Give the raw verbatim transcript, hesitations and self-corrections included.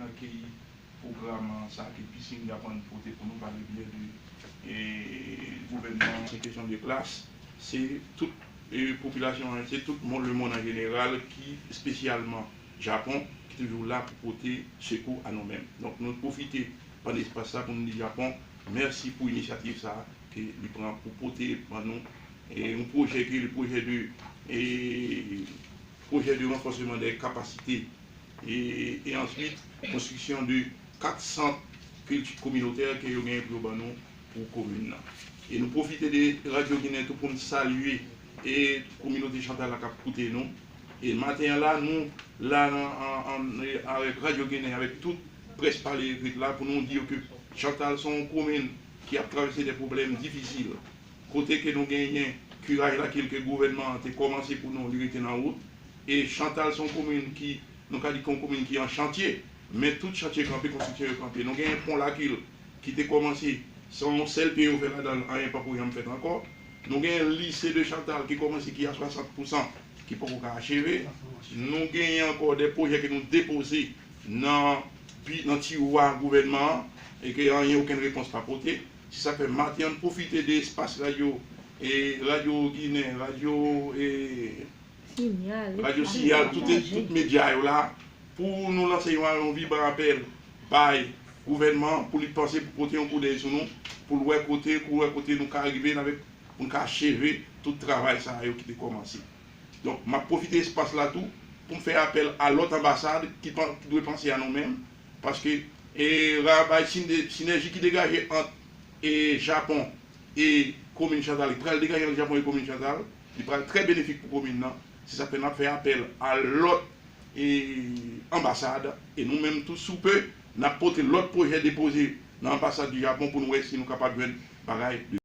akeyi pwogram sa ke Piscine Japan pote pou nou pa le byè de e, gouvènman. Se kesyon de klas, se tout e, popilasyon an, se tout mond, le mond an jeneral ki espesyalman Japon ki toujou la pou pote sekou a nou menm. Donk nou pwofite pandan espas sa pou nou di Japon mèsi pou inisyativ sa ke li pran pou pote ban nou e, yon pwojè ki le pwojè de e, pwojè de ranfòsman de kapasite e, e answit konstriksyon de kat sant kilti kominotè ke yo genyen pou yo ban nou pou komin nan. E nou pwofite de Radyo Ginen tou pou n salye e kominote Chantal la k ap koute nou. E maten an la, nou la nan, an, an, e, avèk Radyo Ginen, avèk tout près pale ekrit la pou nou di yo ke Chantal se yon komin ki ap travèse de pwoblèm difisil. Kote ke nou genyen kiraj Lakil ke gouvènman an te kòmanse pou nou, li rete nan wout. E Chantal se yon komin ki, nou ka di ke yon komin ki an chantye, men tout chantye kanpe, konstriksyon yo kanpe. Nou genyen pon Lakil ki te kòmanse, se yon sèl pye yo fè ladan l, anyen poko janm fèt ankò. Nou genyen lise de Chantal ki kòmanse, ki a swasant pousan, ki poko ka acheve. Nou genyen ankò de pwojè ke nou depoze nan, pi, nan tiwa gouvènman an, e ke anyen, okenn repons pa pote. Se sa k fè maten an, n pwofite de espas radyo, e, Radyo Ginen, radyo, e, Sinyal, Radyo Sinyal, tout, tout medya yo la, pou nou lanse yon, yon vibran apèl bay gouvènman an pou li panse pou pote yon koudèy sou nou, pou l wè kote, pou l wè kote nou ka rive avèk, pou n ka acheve tout travay sa yo ki te kòmanse. Donk, m ap pwofite espas la tou pou m fè apèl a lòt anbasad ki, pan- ki dwe panse a nou menm, paske e, ra- bay sine- sinèji ki degaje ant e, Japon e komin Chantal, li pral degaje ant Japon e komin Chantal, li pral trè benefik pou komin nan. Se sa k fè n ap fè apèl a lòt e, anbasad, e nou menm tou, sou pe, n ap pote lòt pwojè depoze nan anbasad di Japon pou n wè si nou kapab jwenn bagay de